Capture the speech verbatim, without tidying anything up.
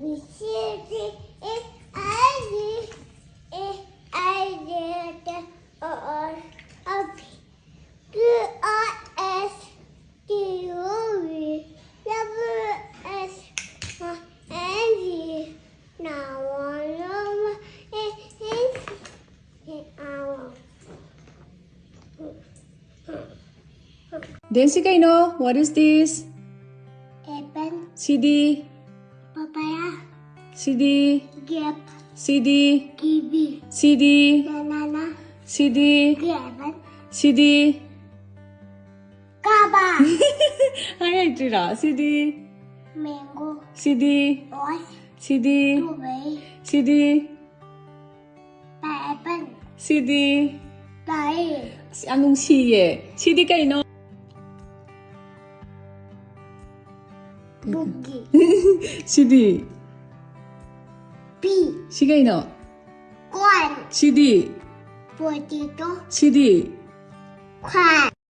B, C, D, E, F, G, H, I, J, K, L, M, N, O, P, Q, R, S, T, U, V, W, X, Y, and Z. Now, one, one, one, eight, eight, eight, hour. Then ꯁꯤ ꯀꯩꯅꯣ? What is this? Apple, CD? papaya, CD? grape, CD? kiwi, CD? banana, CD? grape, CD? guava, high ꯍꯩꯇ꯭ꯔꯤꯔꯣ? CD? mango, CD? orange, CD? strawberry, CD? pineapple, CD? berry, ꯑꯁ, ꯌꯥꯝ ꯅꯨꯡꯁꯤꯌꯦ. ꯁꯤꯗꯤ ꯀꯩꯅꯣ? boogie, ꯁꯤꯗꯤ? pea, ꯁꯤ ꯀꯩꯅꯣ? corn, ꯁꯤꯗꯤ? potato, ꯁꯤꯗꯤ? corn.